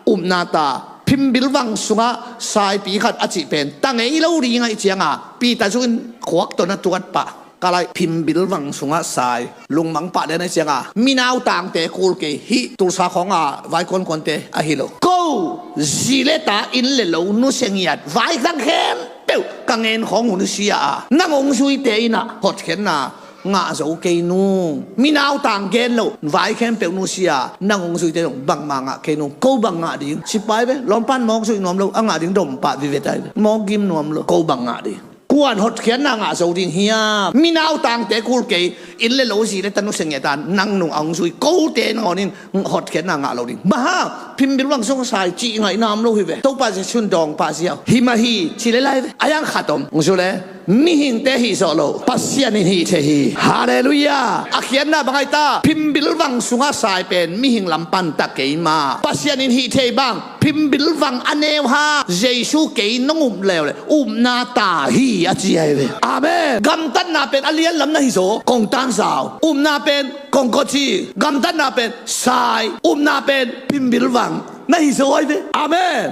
upna ta phimbil vang sungah saipi khat a cih pen ta ngei lo ding ahi ciangah Peter zung in khuak tawh na tuat pah. Ka lai phimbil vang sungah sai lungmang pah den ahi ciangah minautangte kul kei, hih Tulsa khawng a vaikuankuante ahi lo. Ko zi le ta, inn le lo nusia ngiat, vai dang khempeuh ka ngen khawng uh nusia a, nang ong zuite in ah hotkhiatna ngah zo kei nung. Minautang gen loh, vai khempeuh nusia a, nang ong zuite zong bangmah ngah kei nung. Ko bang ngah ding? Sipai ve, lawmpan mawk zuih nuam lo, a ngah ding dom pah vive tai ve. Mawk gim nuam lo, ko bang ngah ding? Kuan hotkhiatna ngah zo ding hiam? Minautangte kul kei, inn le lo, zi le ta nusia ngiat a, nang nung a ong zui kote nangawnin hotkhiatna ngah lo ding. Bang hang? Phimbil vang sung sai cih ngaihna om lo hi ve. Topa Jesu in dawng pah ziau. Hi mah hi ci le lai ve. A yang khat om. Ong zu le, mihingte hih zawh lo, Pasian in hih thei hi. Halleluiah. A khiatna bang ahi ta? Phimbil vang sungah sai pen mihing lam pan ta kei mah, Pasian in hih thei bang. Phimbil vang a neu hang Jesu kei nong up leuleu upna ta hi, a ci ahi ve. Amen. Gamtatna pen a lian lam na hi zaw, kongtan zau. Upna pen kongkawci. Gamtatna pen sai. Upna pen phimbil vang na hi zaw ahi ve. Amen.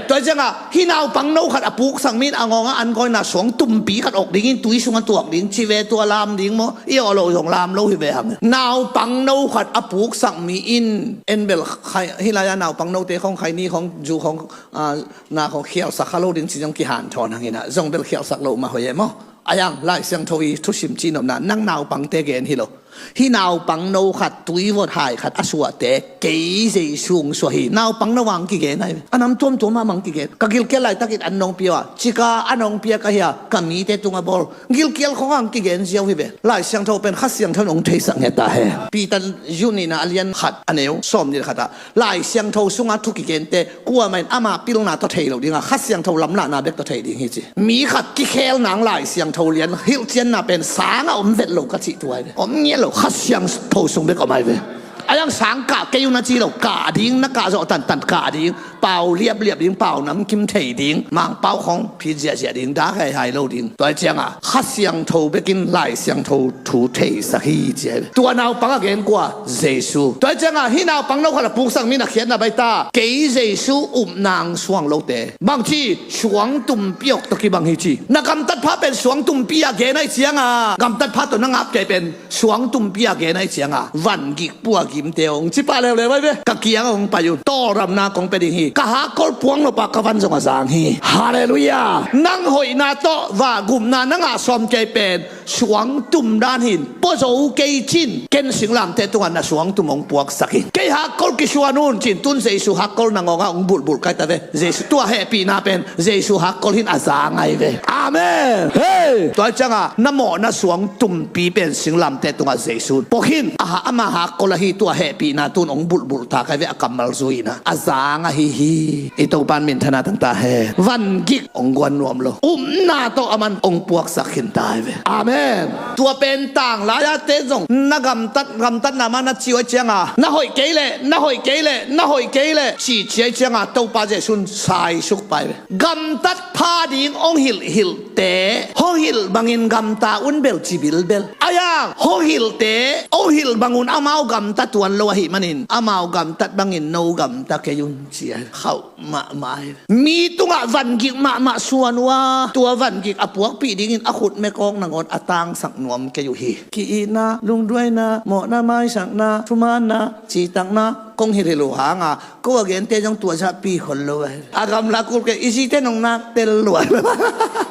Tua hi ciangah hih naupang no khat a puksak mi in a ngawng ah an kawina suang tumpi khat awk dingin tui sungah tuak ding ci ve, tua lam ding maw? I awh loh zong lam lo hi ve hang. Naupang no khat a puksak mi in en bel khai, hih lai-ah naupang note khawng khaini khawng, zu khawng, ah, na khawng khialsak kha lo ding ci zong kihanthawn hang in ah, zong bel khialsak loh mah hoih e maw? A yang Lai Siangtho i thusim cihnopna, nang naupangte gen hi lo. Hih naupang no khat, tuivot hai khat a suahte kei Jesu ong suah hi. Naupang no a ong kigen ahi ve. A nam tuamtuam ah a ong kigen. Ka gilkial laitakin an nong pia uh a, cika a nong pia ka hi a, ka mite tungah bawl. Gilkial khawng a ong kigen ziau hi ve. Lai Siangtho pen Kha Siangtho in ong theisak ngiat ta hen. Peter zung nihna a lian khat a neu sawmnih le khat ah Lai Siangtho sungah thu kigente kuamah in ama pilna tawh thei lo ding a, Kha Siangtho lamlahna bek tawh thei ding hi ci. Mi khat kikhelna Lai Siangtho lian hilhcianna pen sang ah om vet lo ka cih tuai ve. Om ngiat lo, Kha Siangtho sung bek om ahi ve. A yang sang kah kei un a ci lo, kah ding, na kah zawh tantan kah ding. Pau liapliap ding, pau namkim thei ding, Mangpau khawng phit ziahziah ding, dak haihai lo ding. Tua hi ciangah Kha Siangtho bekin Lai Siangtho thu theisak hi ci ahi ve. Tua naupang a gen kua? Jesu. Tua hi ciangah hih naupang no khat a puksak mi in a khiatna bang ahi ta? Kei Jesu upna ong suang lote. Bangci? Suang tumpi awk tawh kibang hi ci. Na gamtat pha pen suang tumpi a gen ahi ciangah gamtat pha tawh na ngap kei pen suang tumpi a gen ahi ciangah vangik pua gimte ong ci pah leuleu ahi ve. Ka kiang ong pai un, tawlramna kong pia ding hi. Ka hakkol puang nop a ka van zong a zang hi. Halleluiah. Nang hoihna tawh va gupna na ngah sawm kei pen suang tum dan hi in, pua zo kei cin, ken singlamteh tungah na suang tum ong puaksak hi. Kei hakkol kisuan un cin, tun Jesu hakkol na ngawngah ong bulhbulh kai ta ve. Jesu, tua hehpihna pen Jesu hakkol hi in a zang ahi ve. Amen. Hei, tua hi ciangah na mawhna suang tumpi pen singlamteh tungah Jesu in pua khin, a ha, ama hakkol ahi, tua hehpihna tun ong bulhbulh ta kai ve, a kammal zui in a zang ahi hi. I Topa in minthanna tang ta hen. Vangik ong guan nuam lo. Upna tawh aman ong puaksak khin ta ahi ve. Amen. Tua pen tanglai-ate zong na gamtat, gamtatna mah na ci uh ahi ciangah na hoih kei leh, na hoih kei leh, na hoih kei leh ci ci ahi ciangah Topa Jesu in saisuk pah ahi ve. Gamtat pha ding ong hilhhilhte hong hilh bangin gamta un bel ci bilbel. A yang hong hilhte hong hilh bang un amau gamta tuan lo ahih manin amau gamtat bangin no gamta kei un ci ahi ve. Khauh mahmah hi. Mi tungah vangik mahmah suan uh a, tua vangik a puakpih dingin a khut mekawk nangawn a tangsak nuam kei uh hi. Ki-itna, lungduaina, mawhna maisakna, thumaanna, citakna kong hilhhilh uh hanga ko a gente zong tua zahpi hol lo ahi. A gamla kul kei, i zite nong nak tel lua.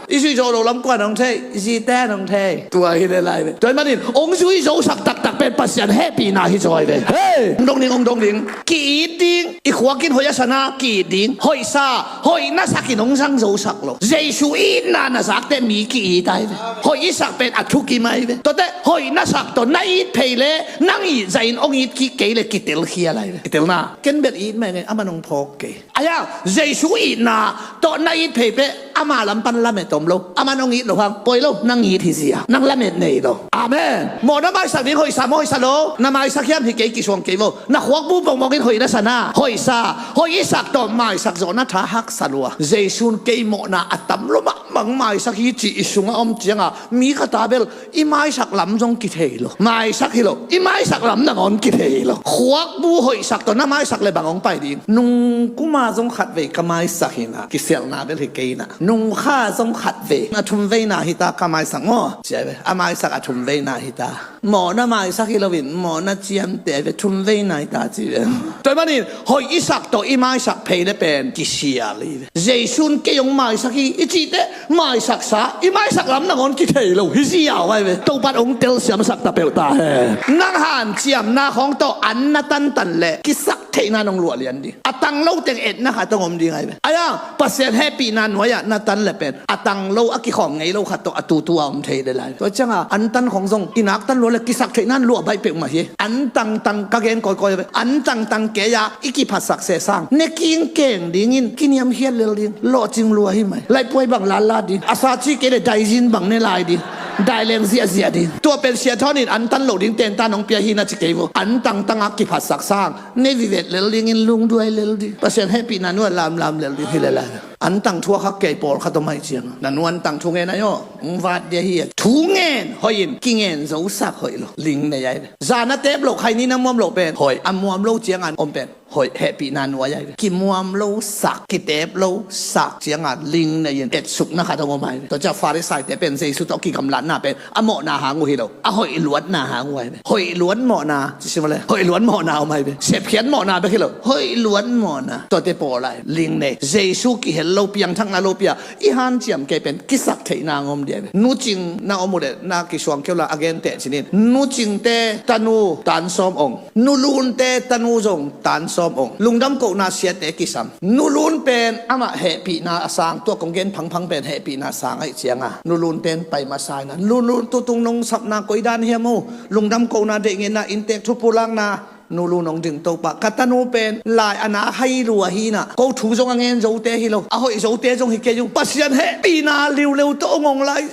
I zui zo lo lam kua nong thei? I zite nong thei. Tua hi le lai ve. Tua ahih manin ong zui zosak taktak pen Pasian hehpihna hi zaw ahi ve. Hei, ong dong ding, ong dong ding. Ki-it ding. I khuak in hoih a sana ki-it ding. Hoih sa, hoih na sak in hong zang zosak lo. Jesu itna na zakte mi ki-it ahi ve. Hoih i sak pen a thukim ahi ve. Tuate hoih na sak tawh na it phei le nang it zah in hong it kik kei le kitel khial ahi ve. Kitelna, ken bel it mah ing e, aman hong phawk kei. Aia, Jesu itna tawh na it phei peh, ama lam pan lamet om lo. Aman hong it loh hang, poi lo, nang it hi zia. Nang lamet nei lo. Amen. Mawhna maisak ding hoihsa maw, hoihsa lo? Na maisak hiam? Hi kei, kisuang kei vo. Na khuakbu pongmawk in hoih na sa na? Hoihsa. Hoih i sak tawh maisak zawhna tha haksa lua. Jesu in kei mawhna a tam lo mahmah, maisak hi cih i sungah om cianga, mi khat a bel i maisak lam zong kithei lo. Maisak hi lo, i maisak lam nangawn kithei lo. Khuakbu hoihsak tawh na maisak le bang hong pai ding? Nung kuma zong khatvei ka maisak hi na, kisialhna bel hi kei na. Nung kha zong khatvei, a thumveina hi ta ka maisak maw? Cia ve, a maisak a thumveina hi ta. Mawhna maisak hi loin, mawhna ciamteh ve, thumveina hi ta ci ve. Tua ahih manin hoih i sak tawh i maisak phei le pen kisial hi ve. Jesu in kei hong maisak hi i cih teh, maisaksa, i maisak lam nangawn kithei lo hi ziau ai ve. Topan hong telsiamsak ta peuh ta hen. Nang hanciamna khawng tawh an na tantan leh kisak theihna nong luah lian ding. A tang lo teng etna khat hong om ding ai ve. Aia, Pasian hehpihna nuai-ah na tan le pen a tang lo, a kikhawm ngei lo khat tawh a tutu a om thei le lai. Tua cianga an tan khawng zong i nak tan lua le kisak theihna luah baih peuhmah hi. An tangtang ka gen kawikawi ve. An tangtang kei-a i kiphatsak sesang ne kingkeng dingin kiniamkhiat lel ding. Lawhcing lua hi mai. Laihpuai bang lalla ding. A sa ci kei le daizin bang ne lai ding. Daileng ziahziah ding. Tua pen Sia Thawn in an tan lo ding tentan hong pia hi na ci kei vo. An tangtang a kiphatsak sang ne vivet lel dingin lungduai lel ding. Pasian hehpihna nuai lamlam lel ding hi le lai. An tang thuak hak kei pawlkhat om ai cianga, na nu an tang thu ngen ai aw, hong vat dia hi a. Thu ngen hoihin kingen zosak hoih lo. Ling nei ai ve. Zan a tep loh, khaini na muam loh pen hoih, a muam lo cianga om pen hoih, hehpihna nuai ai ve. Kimuam lo sak, kitep lo sak cianga ling nei-in etsukna khat hong om ai ve. Tua ciang Farisaite pen Jesu tawh kigamlatna pen a mawhna hang uh hi lo, a hoih luatna hang uh ai ve. Hoih luat mawhna ci si mawle. Hoih luat mawhna om ai ve. Sepkhiat mawhna bek hi lo, hoih luat mawhna. Tuate pawl ai ling nei. Jesu kihel lo, piangthakna lo pia, i hanciam kei pen kisak theihna hong om dia ve. Nucing na om uh le na kisuang keu la a gen teh cinin. Nucingte tanu tan sawm ong. Nulunte tanu zong tan sawm ong. Lungdam kohna siate kisam. Nulun pen amah hehpihna a sang, tua kong gen phangphang pen hehpihna a sang aih cianga nulunte in pai masa ina. Nulun tutung nong sapna koidan hiam uh? Lungdam kohna, deih ngetna, inntek thupulakna. Nulun hong ding, Topa, ka tanu pen lai a na hai lua hi na, ko thu zong a ngen zote hi lo, a hoih zote zong hi kei uh. Pasian hehpihna liuleu tawh hong ong lai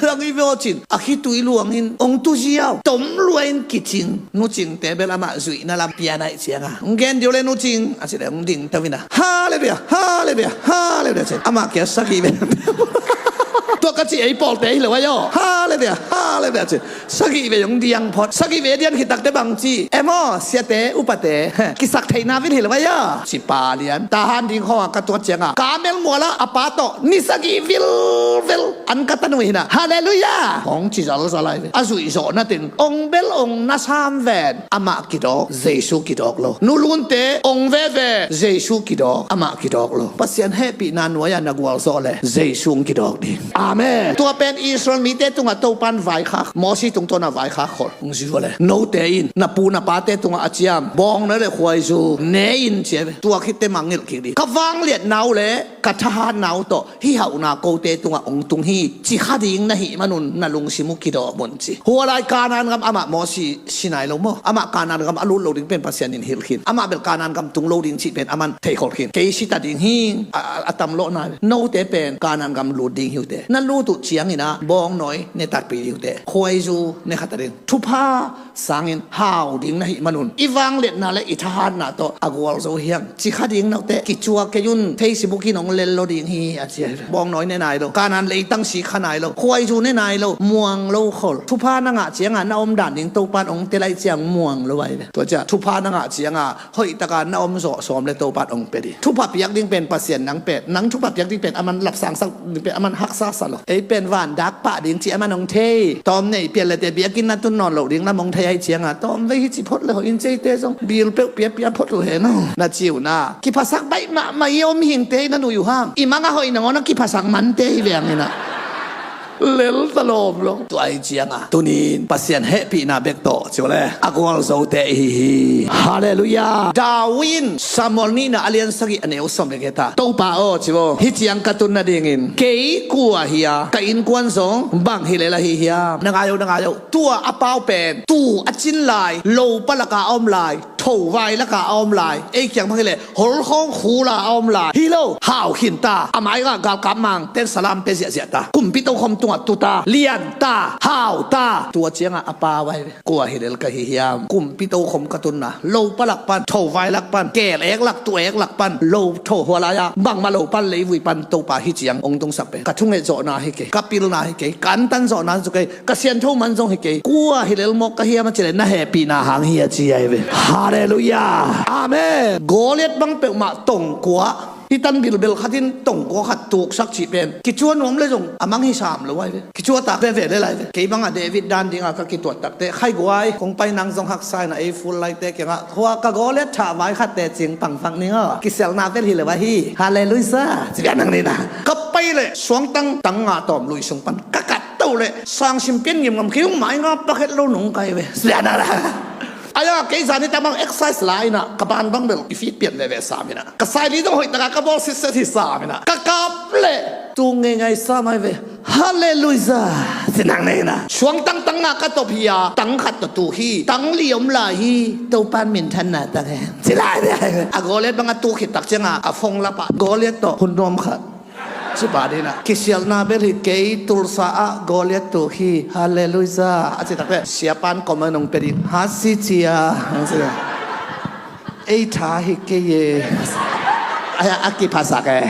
lang i vawcin a khitui luangin hong tu ziau, tom lua in kicing. Nucingte bel amah zuihna lam pian aih cianga hong gen diu le nucing a ci le hong ding tawina. Halleluia, halleluia, halleluia ci. Amah kia sagih ve. Tua ka ci ei pawlte hi lo ai aw. Halleluia, halleluia ci. Sagih ve hong diang phot. Sagih ve dian khitakte bang ci? Em aw, siate, upate, kisak theihna vin hi lo ai aw. Ci pa lian. Tahan ding khawng a ka tuat cianga Kamel muala a pa tawh ni sagih vilvel an ka tanu hi na. Halleluia. Hong ci zalzal ai ve. A zuih zawhna teng ong bel ong na sam ven. Amah kidawk, Jesu kidawk lo. Nulunte ong veve, Jesu kidawk, amah kidawk lo. Pasian hehpihna nuai-a na gualzawh le Jesu hong kidawk ding. Amen. Tua pen Israel mite tungah Topan vaikhak, Mosi tungtawna vaikhak khol hong zui uh le, note in na pu na pate tungah a ciam bawngnawi le khuaizu ne in ci ai ve. Tua khitte mangngilh kik ding. Ka vangliatna uh le ka thahatna uh tawh hih hauhna kote tungah hong tung hi, ci kha ding na hih manun na lungsim uh kidawm un ci. Hua lai Kanaan gam amah Mosi si nai lo maw? Amah Kanaan gam a lut lo ding pen Pasian in hilh khin. Amah bel Kanaan gam tung lo ding cih pen aman theikhol khin. Kei si ta ding hi, a, a, a tam lawh nai. Note pen Kanaan gam lut ding hi uh teh. Na lut uh ciangin ah bawngnawi ne takpi ding uh teh. Khuaizu ne kha ta ding. Thupha sangin hau ding na hih manun i vangliatna le i thahatna tawh a gualzo hi hang, ci kha ding na uh teh, kicuak kei un, Facebook in hong lel lo ding hi a ci ai ve. Bawngnawi ne nai lo, Kanaan leitang si kha nai lo, khuaizu ne nai lo, muang lo khol. Thupha na ngah cianga na omdan ding Topan hong tel ai ciang muang lo ai ve. Tua ciang thupha na ngah cianga hoihtaka na om zawh sawm le Topan hong pia ding. Thupha piak ding pen Pasian nang pen, nang thupha piak ding pen aman lapsangsak ding pen aman haksa sa lo. Ei pen van dak pah ding ci aman hong thei. Tawm nei pian le te biakinn na tun nawn loh ding lam hong thei ai cianga tawm vei hi ci phot le hoih in ceite zong bil peuh piapia phot uh hen aw. Na ci uh na kiphasak baih mahmah i om hingte hi na nuih uh hang. I mang a hoih nangawn a kiphasak mante hi veng hi na. Lel ta lawm lo. Tua ai cianga tunin Pasian hehpihna bek tawh ci uh le a gualzote i hi hi. Halleluia. David in Samuel nihna a lian sagih a neu sawm le giat ah, Topa aw ci vo, hih ciang ka tun nadingin kei kua hi a, ka innkuan zong bang hi lel ahi hiam? Na ngai o, na ngai o. Tua a pau pen tuu a cin lai, lopa laka a om lai, thovai lakah a om lai. Ei kiang bang hileh holkhawng khula a om lai. Hi lo, hau khin ta. A mai ah galkap mang ten salam pe ziahziah ta. Kumpi tokhom tungah tu ta, lian ta, hau ta. Tua ciangah a pau ai ve. Kua hi lel ka hi hiam? Kumpi tokhom ka tunna, lopa lak pan, thovai lak pan, keel ek lak, tu ek lak pan, lo tho hua lai-ah bangmah lo pan, leivui pan Topa hi ciang hong tungsak pen ka thunget zawhna hi kei, ka pilna hi kei, ka antan zawhna hi kei, ka siantho man zong hi kei. Kua hi lel mawk ka hiam a cih leh na hehpihna hang hi a ci ai ve. Halleluiah. Amen. Goliat bang peuhmah tongkua, i tan bilbel khat in tongkua khat tuksak cih pen kicuan nuam le zong a mang hi sam lo ai ve. Kicuatak veve le lai ve. Kei bangah David dan dingah ka kituat takteh, khai guai, kong pai nang zong haksa inah ei full laite kiangah, khua ka Goliat thahvai khatte cing pangfak ning aw, kisialna bel hi lo ahi. Halleluiah. Ci bia nang nina. Ka pai leh suangtang tang nga tawm lui sung pan ka kat to leh sangsim pian ngimngam kei ung, mai nga pakhet lo nung kai ve. Ci bia nang na. Aya kei zani tamang exercise la inah ka ban bang bel i fit pian veve sam inah, ka saili zong hoih taka ka bawl sitset hi sam inah, ka kap leh tung ngeingai sam ai ve. Halleluiah. Ci nang nei na. Suangtang tang nga ka top hi a, tang khat tawh tuk hi, tang li om lai hi. Topan minthanna tang hen. Ci lai ve. A Goliat bang a tuk khit tak cianga a phone lapah Goliat tawh hun nuam khat. Ci pah dina, kisialna bel hi kei, Tulsa ah Goliat tuk hi. Halleluiah. A ci takte siapan comment hong pia ding, hasi cia. Ei tha hi kei e. Aya a kiphasak e.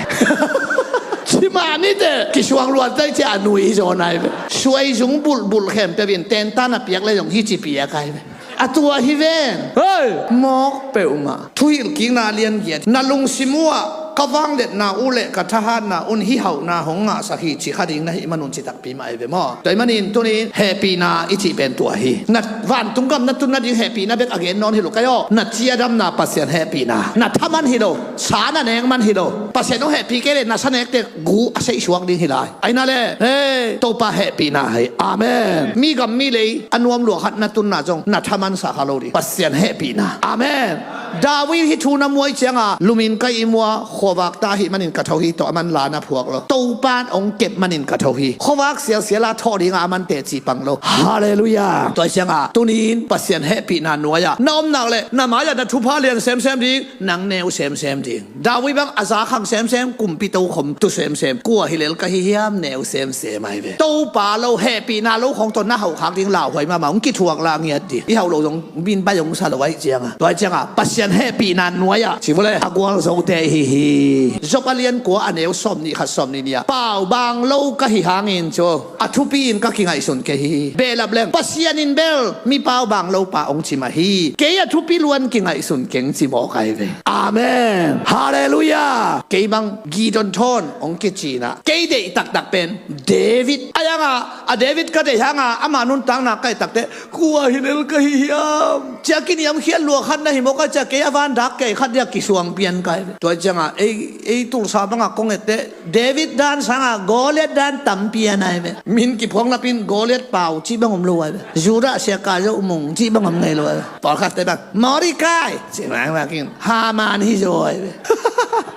Ci mah nite kisuang luat tai cia a nui zaw nai ve. Suaizung bulhbulh khempeuh in tentan a piak le zong hi ci piak ai ve. A tua hi ven. Hei! Mawk peuhmah. Thuhilhkikna lian giat. Na lungsim uhah ka vangliatna uh le ka thahatna un hih hauhna hong ngahsak hi ci kha ding na hih manun ci takpi mah ai ve maw? Tua hih manin tuni hehpihna i cih pen tua hi. Na vantung gam na tun nading hehpihna bek a gen nawn hi lo kai aw. Na ciadamna Pasian hehpihna. Na thaman hi lo. Sa na nekman hi lo. Pasian hong hehpih kei le na sa nekte gu a seihsuak ding hi lai. Aina le, hei, Topa hehpihna hei. Amen. Mi gam mi lei a nuam lua khat na tunna zong na thaman sa kha lo ding. Pasian hehpihna. Amen. David hih thu na muai cianga, lumin ka ihmu a, khuavak ta hih manin ka tho hi tawh a man la na phuak lo. Topan hong kep manin ka tho hi. Khuavak sialsial a thawh dinga a man teci pang lo. Halleluiah. Tua cianga tunin Pasian hehpihna nuai-ah na om nak le na mai-ah na thupha lian semsem ding, nang neu semsem ding. David bang a za khang semsem, kumpi tokhom tu semsem, kua hi lel ka hi hiam neu semsem ai ve. Topa lo, hehpihna lo khong tawh na hauh khak ding lauhuai mahmah, hong kithuak la ngiat ding. I hauh lo zong min bai hong sa lo ai cianga. Tua ai cianga Pasian hehpihna nuai-ah ci vule a gualzote hi hi. Job a lian kua a neu sawm nih khat sawm nih nih-ah, pau bang lo ka hi hangin cu a thupi in ka kingaihsun kei hi. Behlap leng Pasian in bel mi pau bang lo pa hong ci mah hi. Kei a thupi luan kingaihsun keng ci mawk ai ve. Amen. Halleluiah. Kei bang Gideon thawn hong kicinah kei deih taktak pen David. A yangah a David ka deih hanga ama nuntakna kaih takte kua hi lel ka hi hiam cia kiniamkhiat lua khat na hi mawk a cia kei a vandak kei khat dia kisuang pian kai ve. Tua ciangah ei, ei Tulsa bangah kong ette David dan sangah Goliat dan tampi a nai ve. Min kiphuang lapin Goliat pau cih bang om lo ai ve. Judah siaka zo mung cih bang om ngei lo ai ve. Pawlkhatte bang Mordecai cih bang bangin Haman hi zo ai ve.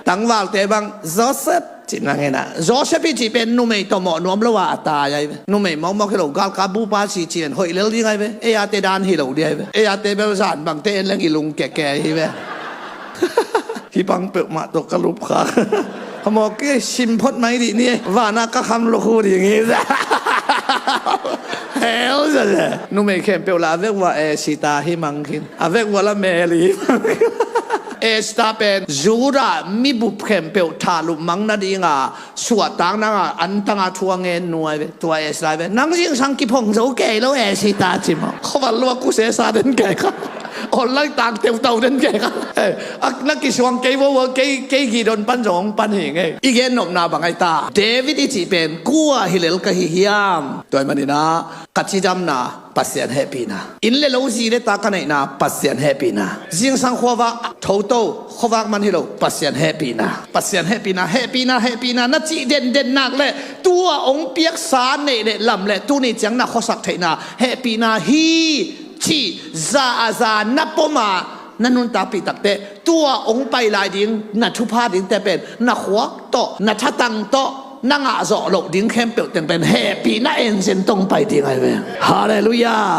Tangvalte bang Joseph cih bang hena. Joseph hi cih pen numei tawh mawh nuam lo a a tai ai ve. Numei mawkmawk hi lo galkap bupa si cih pen hoih lel ding ai ve. Ei ate dan hi lo ding ai ve. Ei ate bel zan bangte en leng i lung keke hi ve. Hi bang peuhmah tawh ka lup kha. Hamawk kei sim phot mai dih ni. Vana ka kham lo khu ding hi. Hel zia zia. Numei khempeuh la a vek vua Esita hi mang khin. A vek vua la Meli hi mang khin. Esita pen Judah mibup khempeuh thalup mang nadinga suahtak nanga antanga thu a ngen nuai ve. Tua Esita ve. Nang zingsang kiphong zo kei lo Esita ci maw. Khuaval lua kuse sa den kei kha. Online tang teutau den kei kha. Eh, a, na kisuang kei vo vo kei, kei Gideon pan zong pan hi ngei. I gen nopna bang ai ta. David i cih pen kua hi lel ka hi hiam. Tua hi maninah ka cidamna Pasian hehpihna. Inn le lo zi le ta ka neihna Pasian hehpihna. Zingsang khuavak thoto khuavak man hi lo Pasian hehpihna. Pasian hehpihna, hehpihna, hehpihna na cih denden nak le tua hong piaksa neih le lam le tuni ciang na khuasak theihna hehpihna hi cih za a za na pom a na nuntakpih takte tua hong pai lai ding na thupha dingte pen na khuak tawh na thatang tawh na ngah zawh loh ding khempeuh teng pen hehpihna engine tawh hong pai ding ahi ve. Halleluiah.